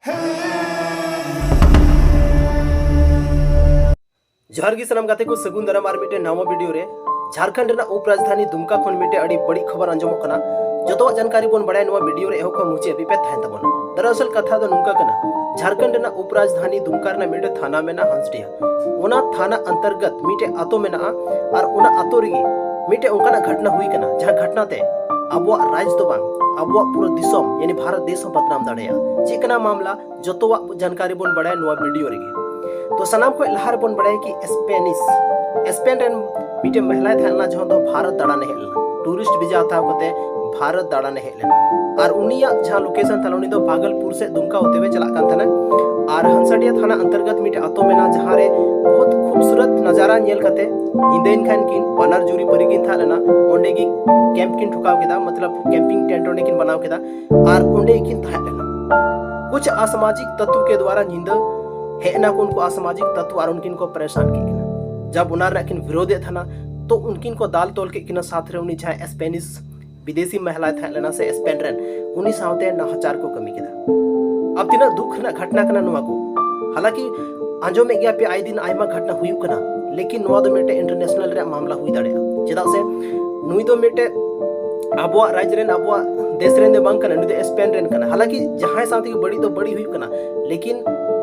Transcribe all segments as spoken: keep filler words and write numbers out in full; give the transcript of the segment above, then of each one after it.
ᱡᱚᱦᱟᱨ ᱜᱮ ᱥᱟᱱᱟᱢ ᱜᱟᱛᱮ ᱠᱚ, ᱥᱟᱹᱜᱩᱱ ᱫᱟᱨᱟᱢ ᱟᱨ ᱢᱤᱫᱴᱮᱱ ᱱᱟᱣᱟ ᱵᱷᱤᱰᱤᱭᱳ ᱨᱮ᱾ ᱡᱷᱟᱲᱠᱷᱚᱸᱰ ᱨᱮᱱᱟᱜ ᱩᱯ ᱨᱟᱡᱽᱫᱷᱟᱱᱤ ᱫᱩᱢᱠᱟ ᱠᱷᱚᱱ ᱢᱤᱫᱴᱮᱱ ᱟᱹᱰᱤ ᱵᱟᱹᱲᱤᱡ ᱠᱷᱚᱵᱚᱨ ᱟᱸᱡᱚᱢᱚᱜ ᱠᱟᱱᱟ᱾ ᱡᱚᱛᱚᱣᱟᱜ ᱡᱟᱱᱠᱟᱨᱤ ᱵᱚᱱ ᱵᱟᱲᱟᱭᱟ ᱱᱚᱣᱟ ᱵᱷᱤᱰᱤᱭᱳ ᱨᱮ, ᱮᱦᱚᱵ ᱠᱷᱚᱱ ᱢᱩᱪᱟᱹᱫ ᱦᱟᱹᱵᱤᱡ ᱯᱮ ᱛᱟᱦᱮᱱ ᱛᱟᱵᱚᱱᱟ᱾ ᱫᱟᱨᱟᱥᱚᱞ ᱠᱟᱛᱷᱟ ᱫᱚ ᱱᱚᱝᱠᱟ ᱠᱟᱱᱟ, ᱡᱷᱟᱲᱠᱷᱚᱸᱰ ᱨᱮᱱᱟᱜ ᱩᱯ ᱨᱟᱡᱽᱫᱷᱟᱱᱤ ᱫᱩᱢᱠᱟ ᱨᱮᱱᱟᱜ ᱢᱤᱫᱴᱮᱱ ᱛᱷᱟᱱᱟ ᱢᱮᱱᱟᱜᱼᱟ ᱦᱟᱸᱥᱰᱤᱦᱟ᱾ ᱚᱱᱟ ᱛᱷᱟᱱᱟ ᱚᱱᱛᱚᱨᱜᱚᱛ ᱢᱤᱫᱴᱮᱱ ᱟᱛᱳ ᱢᱮᱱᱟᱜᱼᱟ, ᱟᱨ ᱚᱱᱟ ᱟᱛᱳ ᱨᱮᱜᱮ ᱢᱤᱫᱴᱮᱱ ᱚᱱᱠᱟᱱᱟᱜ ᱜᱷᱚᱴᱱᱟ ᱦᱩᱭ ᱠᱟᱱᱟ, ᱡᱟᱦᱟᱸ ᱜᱷᱚᱴᱱᱟ ᱛᱮ ᱟᱵᱚᱣᱟᱜ ᱨᱟᱡᱽ ᱫᱚ ᱵᱟᱝ, ᱟᱵᱚᱣᱟᱜ ᱯᱩᱨᱟᱹ ᱫᱤᱥᱚᱢ ᱭᱟᱱᱤ ᱵᱷᱟᱨᱚᱛ ᱫᱮᱥ ᱦᱚᱸ ᱵᱚᱫᱱᱟᱢ ᱫᱟᱲᱮᱭᱟᱜᱼᱟ᱾ ᱪᱮᱫ ᱠᱟᱱᱟ ᱢᱟᱢᱞᱟ, ᱡᱚᱛᱚᱣᱟᱜ ᱡᱟᱱᱠᱟᱨᱤ ᱵᱚᱱ ᱵᱟᱲᱟᱭᱟ ᱱᱚᱣᱟ ᱵᱷᱤᱰᱤᱭᱳ ᱨᱮᱜᱮ᱾ ᱛᱚ ᱥᱟᱱᱟᱢ ᱠᱷᱚᱱ ᱞᱟᱦᱟ ᱨᱮᱵᱚᱱ ᱵᱟᱲᱟᱭᱟ ᱠᱤ ᱥᱯᱮᱱᱤᱥ, ᱥᱯᱮᱱ ᱨᱮᱱ ᱢᱤᱫᱴᱮᱱ ᱢᱚᱦᱤᱞᱟᱭ ᱛᱟᱦᱮᱸ ᱞᱮᱱᱟ, ᱡᱟᱦᱟᱸ ᱫᱚ ᱵᱷᱟᱨᱚᱛ ᱫᱟᱬᱟᱱᱮ ᱦᱮᱡ ᱞᱮᱱᱟ, ᱴᱩᱨᱤᱥᱴ ᱵᱷᱤᱡᱟ ᱦᱟᱛᱟᱣ ᱠᱟᱛᱮ ᱵᱷᱟᱨᱚᱛ ᱫᱟᱬᱟᱱᱮ ᱦᱮᱡ ᱞᱮᱱᱟ᱾ ᱟᱨ ᱩᱱᱤᱭᱟᱜ ᱡᱟᱦᱟᱸ ᱞᱳᱠᱮᱥᱚᱱ ᱛᱟᱦᱮᱸ ᱞᱮᱱᱟ, ᱩᱱᱤ ᱫᱚ ᱵᱷᱟᱜᱚᱞᱯᱩᱨ ᱥᱮᱫ ᱫᱩᱢᱠᱟ ᱦᱚᱛᱮ ᱦᱩᱭ ᱪᱟᱞᱟᱜ ᱠᱟᱱ ᱛᱟᱦᱮᱱᱟ᱾ ᱟᱨ ᱦᱟᱸᱥᱰᱤᱦᱟ ᱛᱷᱟᱱᱟ ᱚᱱᱛᱚᱨᱜᱚᱛ ᱢᱤᱫᱴᱮᱱ ᱟᱛᱳ ᱢᱮᱱᱟᱜᱼᱟ, ᱡᱟᱦᱟᱸ ᱨᱮ ᱵᱚᱦᱩᱛ ᱠᱷᱩᱵᱥᱩᱨᱚᱛ ᱱᱟᱡᱟᱨᱟ ᱧᱮᱞ ᱠᱟᱛᱮ ᱧᱤᱫᱟᱹᱭᱮᱱ ᱠᱷᱟᱱ ᱠᱤᱱ ᱵᱟᱱᱟᱨ ᱡᱩᱨᱤ ᱯᱟᱹᱨᱤ ᱠᱤᱱ ᱛᱟᱦᱮᱸ ᱞᱮᱱᱟ, ᱚᱸᱰᱮ ᱜᱮ ᱠᱮᱢᱯ ᱠᱤᱱ ᱴᱷᱚᱠᱟᱣ ᱠᱮᱫᱟ, ᱢᱚᱛᱞᱚᱵ ᱠᱮᱢᱯᱤᱝ ᱴᱮᱱᱴ ᱚᱸᱰᱮ ᱠᱤᱱ ᱵᱮᱱᱟᱣ ᱠᱮᱫᱟ᱾ ᱟᱨ ᱚᱸᱰᱮ ᱠᱤᱱ ᱛᱟᱦᱮᱸ ᱞᱮᱱᱟ᱾ ᱠᱩᱪ ᱟᱥᱟᱢᱟᱡᱤᱠ ᱛᱚᱛᱛᱣ ᱠᱮ ᱫᱣᱟᱨᱟ ᱧᱤᱫᱟᱹ ᱦᱮᱡ ᱮᱱᱟ ᱠᱚ ᱩᱱᱠᱩ ᱟᱥᱟᱢᱟᱡᱤᱠ ᱛᱚᱛᱛᱣ ᱟᱨ ᱩᱱᱠᱤᱱ ᱠᱚ ᱯᱟᱨᱮᱥᱟᱱ ᱠᱮᱫ ᱠᱤᱱᱟ᱾ ᱡᱟᱵ ᱚᱱᱟ ᱨᱮᱱᱟᱜ ᱠᱤᱱ ᱵᱤᱨᱳᱫᱷ ᱮᱫ ᱛᱟᱦᱮᱱᱟ, ᱛᱚ ᱩᱱᱠᱤᱱ ᱠᱚ ᱫᱟᱞ ᱛᱚᱞ ᱠᱮᱫ ᱠᱤᱱᱟ ᱥᱟᱛᱷ ᱨᱮ ᱩᱱᱤ ᱡᱟᱦᱟᱸᱭ ᱥᱯᱮᱱᱤᱥ ᱵᱤᱫᱮᱥᱤ ᱢᱚᱦᱤᱞᱟᱭ ᱛᱟᱦᱮᱸ ᱞᱮᱱᱟ ᱥᱮ ᱥᱯᱮᱱ ᱨᱮᱱ, ᱩᱱᱤ ᱥᱟᱶᱛᱮ ᱱᱟᱦᱟᱪᱟᱨ ᱠᱚ ᱠᱟᱹᱢᱤ ᱠᱮᱫᱟ᱾ ᱟᱵ ᱛᱤᱱᱟᱹᱜ ᱫᱩᱠ ᱨᱮᱱᱟᱜ ᱜᱷᱚᱴᱱᱟ ᱠᱟᱱᱟ ᱱᱚᱣᱟ ᱠᱚ᱾ ᱦᱟᱞᱟᱸᱠᱤ ᱟᱸᱡᱚᱢᱮᱫ ᱜᱮᱭᱟ ᱯᱮ ᱟᱭ ᱫᱤᱱ ᱟᱭᱢᱟ ᱜᱷᱚᱴᱱᱟ ᱦᱩᱭᱩᱜ ᱠᱟᱱᱟ, ᱞᱮᱠᱤᱱ ᱱᱚᱣᱟ ᱫᱚ ᱢᱤᱫᱴᱮᱱ ᱤᱱᱴᱟᱨᱱᱮᱥᱱᱟᱞ ᱨᱮᱭᱟᱜ ᱢᱟᱢᱞᱟ ᱦᱩᱭ ᱫᱟᱲᱮᱭᱟᱜᱼᱟ᱾ ᱪᱮᱫᱟᱜ ᱥᱮ ᱱᱩᱭ ᱫᱚ ᱢᱤᱫᱴᱮᱱ ᱟᱵᱚᱣᱟᱜ ᱨᱟᱡᱽ ᱨᱮᱱ, ᱟᱵᱚᱣᱟᱜ ᱫᱮᱥ ᱨᱮᱱ ᱫᱚ ᱵᱟᱝ ᱠᱟᱱᱟ, ᱱᱩᱭ ᱫᱚ ᱥᱯᱮᱱ ᱨᱮᱱ ᱠᱟᱱᱟ᱾ ᱦᱟᱞᱟᱸᱠᱤ ᱡᱟᱦᱟᱸᱭ ᱥᱟᱶ ᱛᱮᱜᱮ ᱵᱟᱹᱲᱤᱡ ᱫᱚ ᱵᱟᱹᱲᱤᱡ ᱦᱩᱭᱩᱜ ᱠᱟᱱᱟ, ᱞᱮᱠᱤᱱ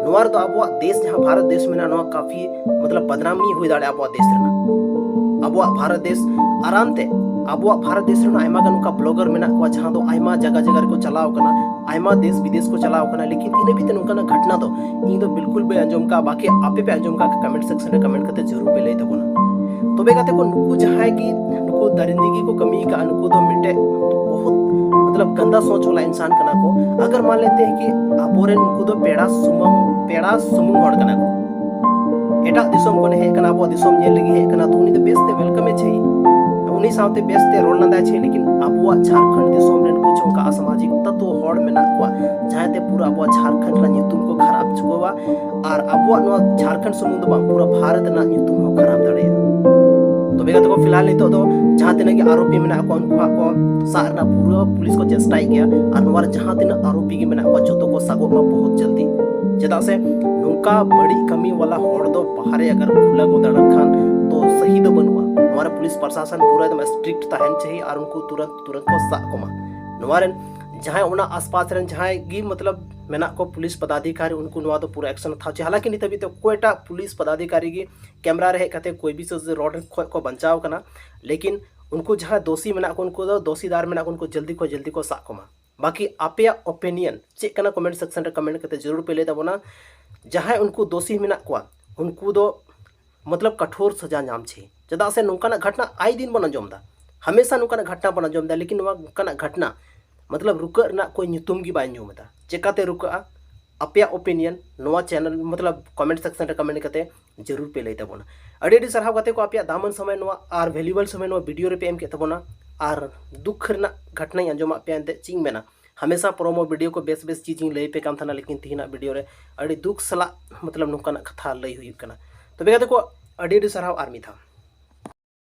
ᱱᱚᱣᱟ ᱨᱮᱫᱚ ᱟᱵᱚᱣᱟᱜ ᱫᱮᱥ, ᱡᱟᱦᱟᱸ ᱵᱷᱟᱨᱚᱛ ᱫᱮᱥ ᱢᱮᱱᱟᱜᱼᱟ, ᱱᱚᱣᱟ ᱠᱟᱯᱷᱤ ᱢᱚᱛᱞᱚᱵ ᱵᱟᱫᱱᱟᱢᱤ ᱦᱩᱭ ᱫᱟᱲᱮᱭᱟᱜᱼᱟ ᱟᱵᱚᱣᱟᱜ ᱫᱮᱥ ᱨᱮᱱᱟᱜ᱾ ᱟᱵᱚᱣᱟᱜ ᱵᱷᱟᱨᱚᱛ ᱫᱮᱥ ᱟᱨᱟᱢ ᱛᱮ, ᱟᱵᱚᱣᱟᱜ ᱵᱷᱟᱨᱚᱛ ᱫᱮᱥ ᱨᱮᱱᱟᱜ ᱟᱭᱢᱟ ᱜᱟᱱ ᱱᱚᱝᱠᱟ ᱵᱞᱚᱜᱟᱨ ᱢᱮᱱᱟᱜ ᱠᱚᱣᱟ, ᱡᱟᱦᱟᱸ ᱫᱚ ᱟᱭᱢᱟ ᱡᱟᱭᱜᱟ ᱡᱟᱭᱜᱟ ᱨᱮᱠᱚ ᱪᱟᱞᱟᱣ ᱠᱟᱱᱟ, ᱟᱭᱢᱟ ᱫᱮᱥ ᱵᱤᱫᱮᱥ ᱠᱚ ᱪᱟᱞᱟᱣ ᱠᱟᱱᱟ, ᱞᱮᱠᱤᱱ ᱤᱱᱟᱹ ᱵᱤᱛᱮ ᱱᱚᱝᱠᱟᱱᱟᱜ ᱜᱷᱚᱴᱱᱟ ᱫᱚ ᱤᱧ ᱫᱚ ᱵᱤᱞᱠᱩᱞ ᱵᱟᱹᱧ ᱟᱸᱡᱚᱢ ᱠᱟᱜᱼᱟ᱾ ᱵᱟᱠᱤ ᱟᱯᱮ ᱯᱮ ᱟᱸᱡᱚᱢ ᱠᱟᱜ ᱠᱷᱟᱱ ᱠᱚᱢᱮᱱᱴ ᱥᱮᱠᱥᱚᱱ ᱨᱮ ᱠᱚᱢᱮᱱᱴ ᱠᱟᱛᱮ ᱡᱟᱹᱨᱩᱲ ᱯᱮ ᱞᱟᱹᱭ ᱛᱟᱵᱚᱱᱟ᱾ ᱛᱚᱵᱮ ᱜᱟᱛᱮ ᱠᱚ, ᱱᱩᱠᱩ ᱡᱟᱦᱟᱸᱭ ᱜᱮ ᱱᱩᱠᱩ ᱫᱟᱨᱤᱱᱫᱤᱜᱤ ᱠᱚ ᱠᱟᱹᱢᱤ ᱠᱟᱜᱼᱟ, ᱱᱩᱠᱩ ᱫᱚ ᱢᱤᱫᱴᱮᱡ ᱵᱚᱦᱩᱛ ᱢᱚᱛᱞᱚᱵ ᱜᱟᱱᱫᱟ ᱥᱳᱪ ᱣᱟᱞᱟ ᱤᱱᱥᱟᱱ ᱠᱟᱱᱟ ᱠᱚ᱾ ᱟᱜᱟᱨ ᱢᱟᱱ ᱞᱮᱛᱮ ᱦᱮᱸ ᱠᱤ ᱟᱵᱚᱨᱮᱱ ᱱᱩᱠᱩ ᱫᱚ ᱯᱮᱲᱟ ᱥᱩᱢᱩᱝ, ᱯᱮᱲᱟ ᱥᱩᱢᱩᱝ ᱦᱚᱲ ᱠᱟᱱᱟ ᱠᱚ, ᱮᱴᱟᱜ ᱫᱤᱥᱚᱢ ᱠᱷᱚᱱᱮ ᱦᱮᱡ ᱠᱟᱱᱟ, ᱟᱵᱚᱣᱟᱜ ᱫᱤᱥᱚᱢ ᱧᱮᱞ ᱞᱟᱹᱜᱤᱫ ᱦᱮᱡ ᱠᱟᱱᱟ, ᱛᱚ ᱩᱱᱤ ᱫᱚ ᱵᱮᱥ ᱛᱮ ᱣᱮᱞᱠᱟᱢᱮ ᱪᱟᱹᱭ, ᱩᱱᱤ ᱥᱟᱶᱛᱮ ᱵᱮᱥ ᱛᱮ ᱨᱚᱲ ᱞᱟᱸᱫᱟᱭ ᱪᱟᱹᱭ, ᱞᱮᱠᱤᱱ ᱟᱵᱚᱣᱟᱜ ᱡᱷᱟᱲᱠᱷᱚᱸᱰ ᱫᱤᱥᱚᱢ ᱨᱮᱱ ᱠᱩᱪ ᱚᱱᱠᱟ ᱟᱥᱟᱢᱟᱡᱤᱠ ᱛᱚᱛᱛᱣ ᱦᱚᱲ ᱢᱮᱱᱟᱜ ᱠᱚᱣᱟ, ᱡᱟᱦᱟᱸᱭ ᱛᱮ ᱯᱩᱨᱟᱹ ᱟᱵᱚᱣᱟᱜ ᱡᱷᱟᱲᱠᱷᱚᱸᱰ ᱨᱮᱱᱟᱜ ᱧᱩᱛᱩᱢ ᱠᱚ ᱠᱷᱟᱨᱟᱯ ᱪᱩᱠᱟᱹᱣᱟ᱾ ᱟᱨ ᱟᱵᱚᱣᱟᱜ ᱱᱚᱣᱟ ᱡᱷᱟᱲᱠᱷᱚᱸᱰ ᱥᱩᱢᱩᱝ ᱫᱚ ᱵᱟᱝ, ᱯᱩᱨᱟᱹ ᱵᱷᱟᱨᱚᱛ ᱨᱮᱱᱟᱜ ᱧᱩᱛᱩᱢ ᱦᱚᱸ ᱠᱷᱟᱨᱟᱯ ᱫᱟᱲᱮᱭᱟᱜᱼᱟ᱾ ᱛᱚᱵᱮ ᱜᱟᱛᱮ ᱠᱚ, ᱯᱷᱤᱞᱦᱟᱞ ᱱᱤᱛᱚᱜ ᱫᱚ ᱡᱟᱦᱟᱸ ᱛᱤᱱᱟᱹᱜ ᱜᱮ ᱟᱨᱳᱯᱤ ᱢᱮᱱᱟᱜ ᱠᱚᱣᱟ, ᱩᱱᱠᱩ ᱦᱟᱸᱜ ᱠᱚ ᱥᱟᱵ ᱨᱮᱱᱟᱜ ᱯᱩᱨᱟᱹ ᱯᱩᱞᱤᱥ ᱠᱚ ᱪᱮᱥᱴᱟᱭᱮᱫ ᱜᱮᱭᱟ᱾ ᱟᱨ ᱱᱚᱣᱟ ᱨᱮ ᱡᱟᱦᱟᱸ ᱛᱤᱱᱟᱹᱜ ᱟᱨᱳᱯᱤ ᱜᱮ ᱢᱮᱱᱟᱜ ᱠᱚᱣᱟ, ᱡᱚᱛᱚ ᱠᱚ ᱥᱟᱵᱚᱜ ᱢᱟ ᱵᱚᱦᱩᱛ ᱡᱚᱞᱫᱤ᱾ ᱪᱮᱫᱟᱜ ᱥᱮ ᱱᱚᱝᱠᱟ ᱵᱟᱹᱲᱤᱡ ᱠᱟᱹᱢᱤ ᱣᱟᱞᱟ ᱦᱚᱲ ᱫᱚ ᱵᱟᱦᱨᱮ ᱟᱜᱟᱨ ᱠᱷᱩᱞᱟ ᱠᱚ ᱫᱟᱬᱟᱱ ᱠᱷᱟᱱ ᱛᱚ ᱥᱟᱹᱦᱤ ᱫᱚ ᱵᱟᱹᱱᱩᱜᱼᱟ᱾ ᱱᱚᱣᱟ ᱨᱮ ᱯᱩᱞᱤᱥ ᱯᱨᱚᱥᱟᱥᱚᱱ ᱯᱩᱨᱟᱹ ᱮᱠᱫᱚᱢ ᱥᱴᱨᱤᱠᱴ ᱛᱟᱦᱮᱱ ᱪᱟᱹᱦᱤ ᱟᱨ ᱩᱱᱠᱩ ᱛᱩᱨᱟᱹᱱᱛ ᱛᱩᱨᱟᱹᱱᱛ ᱠᱚ ᱥᱟᱵ ᱠᱚᱢᱟ᱾ ᱱᱚᱣᱟ ᱨᱮᱱ ᱡᱟᱦᱟᱸᱭ ᱚᱱᱟ ᱟᱥᱯᱟᱥ ᱨᱮᱱ ᱡᱟᱦᱟᱸᱭ ᱜᱮ ᱢᱚᱛᱞᱚᱵ ᱢᱮᱱᱟᱜ ᱠᱚ ᱯᱩᱞᱤᱥ ᱯᱚᱫᱟᱫᱷᱤᱠᱟᱨᱤ, ᱩᱱᱠᱩ ᱱᱚᱣᱟ ᱫᱚ ᱯᱩᱨᱟᱹ ᱮᱠᱥᱚᱱ ᱦᱟᱛᱟᱣ ᱪᱟᱹᱦᱤ᱾ ᱦᱟᱞᱟᱸᱠᱤ ᱱᱤᱛ ᱦᱟᱹᱵᱤᱡ ᱛᱮ ᱚᱠᱚᱭᱴᱟᱜ ᱯᱩᱞᱤᱥ ᱯᱚᱫᱟᱫᱷᱤᱠᱟᱨᱤ ᱜᱮ ᱠᱮᱢᱨᱟ ᱨᱮ ᱦᱮᱡ ᱠᱟᱛᱮ ᱠᱳᱭ ᱵᱤᱥᱮᱥ ᱨᱚᱰ ᱠᱷᱚᱡ ᱠᱚ ᱵᱟᱧᱪᱟᱣ ᱠᱟᱱᱟ, ᱞᱮᱠᱤᱱ ᱩᱱᱠᱩ ᱡᱟᱦᱟᱸᱭ ᱫᱳᱥᱤ ᱢᱮᱱᱟᱜ ᱠᱚ, ᱩᱱᱠᱩ ᱫᱚ ᱫᱳᱥᱤᱫᱟᱨ ᱢᱮᱱᱟᱜ ᱠᱚ, ᱩᱱᱠᱩ ᱡᱚᱞᱫᱤ ᱠᱷᱚᱡ ᱡᱚᱞᱫᱤ ᱠᱚ ᱥᱟᱵ ᱠᱚᱢᱟ᱾ ᱵᱟᱠᱤ ᱟᱯᱮᱭᱟᱜ ᱳᱯᱤᱱᱤᱭᱚᱱ ᱪᱮᱫ ᱠᱟᱱᱟ, ᱠᱚᱢᱮᱱᱴ ᱥᱮᱠᱥᱚᱱ ᱨᱮ ᱠᱚᱢᱮᱱᱴ ᱠᱟᱛᱮ ᱡᱟᱹᱨᱩᱲ ᱯᱮ ᱞᱟᱹᱭ ᱛᱟᱵᱚᱱᱟ᱾ ᱡᱟᱦᱟᱸᱭ ᱩᱱᱠᱩ ᱫᱳᱥᱤ ᱢᱮᱱᱟᱜ ᱠᱚᱣᱟ, ᱩᱱᱠᱩ ᱫᱚ ᱢᱚᱛᱞᱚᱵ ᱠᱟᱴᱷᱳᱨ ᱥᱟᱡᱟ ᱧᱟᱢ ᱪᱟᱹᱦᱤ᱾ ᱪᱮᱫᱟᱜ ᱥᱮ ᱱᱚᱝᱠᱟᱱᱟᱜ ᱜᱷᱚᱴᱱᱟ ᱟᱭ ᱫᱤᱱ ᱵᱚᱱ ᱟᱸᱡᱚᱢ ᱮᱫᱟ, ᱦᱟᱢᱮᱥᱟ ᱱᱚᱝᱠᱟᱱᱟᱜ ᱜᱷᱚᱴᱱᱟ ᱵᱚᱱ ᱟᱸᱡᱚᱢ ᱮᱫᱟ, ᱞᱮᱠᱤᱱ ᱱᱚᱣᱟ ᱱᱚᱝᱠᱟᱱᱟᱜ ᱜᱷᱚᱴᱱᱟ ᱢᱚᱛᱞᱚᱵ ᱨᱩᱠᱟᱹᱜ ᱨᱮᱱᱟᱜ ᱠᱳᱭ ᱧᱩᱛᱩᱢ ᱜᱮ ᱵᱟᱭ ᱧᱩᱢ ᱮᱫᱟ᱾ ᱪᱮᱠᱟᱛᱮ ᱨᱩᱠᱟᱹᱜᱼᱟ? ᱟᱯᱮᱭᱟᱜ ᱳᱯᱤᱱᱤᱭᱚᱱ ᱱᱚᱣᱟ ᱪᱮᱱᱮᱞ ᱢᱚᱛᱞᱚᱵ ᱠᱚᱢᱮᱱᱴ ᱥᱮᱠᱥᱚᱱ ᱨᱮ ᱠᱚᱢᱮᱱᱴ ᱠᱟᱛᱮ ᱡᱟᱹᱨᱩᱲ ᱯᱮ ᱞᱟᱹᱭ ᱛᱟᱵᱚᱱᱟ᱾ ᱟᱹᱰᱤ ᱟᱹᱰᱤ ᱥᱟᱨᱦᱟᱣ ᱜᱟᱛᱮ ᱠᱚ, ᱟᱯᱮᱭᱟᱜ ᱫᱟᱢᱟᱱ ᱥᱚᱢᱚᱭ ᱱᱚᱣᱟ ᱟᱨ ᱵᱷᱮᱞᱩᱵᱮᱞ ᱥᱚᱢᱚᱭ ᱱᱚᱣᱟ ᱵᱷᱤᱰᱤᱭᱳ ᱨᱮᱯᱮ ᱮᱢ ᱠᱮᱫ ᱛᱟᱵᱚᱱᱟ᱾ ᱟᱨ ᱫᱩᱠ ᱨᱮᱱᱟᱜ ᱜᱷᱚᱴᱱᱟᱧ ᱟᱸᱡᱚᱢᱟᱫ ᱯᱮᱭᱟ, ᱮᱱᱛᱮᱫ ᱪᱮᱫ ᱤᱧ ᱢᱮᱱᱟ, ᱦᱟᱢᱮᱥᱟ ᱯᱨᱳᱢᱳ ᱵᱷᱤᱰᱤᱭᱳ ᱠᱚ ᱵᱮᱥ ᱵᱮᱥ ᱪᱤᱡᱽ ᱤᱧ ᱞᱟᱹᱭ ᱟᱯᱮ ᱠᱟᱱ ᱛᱟᱦᱮᱱᱟ, ᱞᱮᱠᱤᱱ ᱛᱤᱦᱤᱧᱟᱜ ᱵᱷᱤᱰᱤᱭᱳ ᱨᱮ ᱟᱹᱰᱤ ᱫᱩᱠ ᱥᱟᱞᱟᱜ ᱢᱚᱛᱞᱚᱵ ᱱᱚᱝᱠᱟᱱᱟᱜ ᱠᱟᱛᱷᱟ ᱞᱟᱹᱭ ᱦᱩᱭᱩᱜ ᱠᱟᱱᱟ᱾ ᱛᱚᱵᱮ ᱜᱟᱛᱮ ᱠᱚ, ᱟᱹᱰᱤ ᱟᱹᱰᱤ ᱥᱟᱨᱦᱟᱣ ᱟᱨ ᱢᱤᱫ ᱫᱷᱟᱣ᱾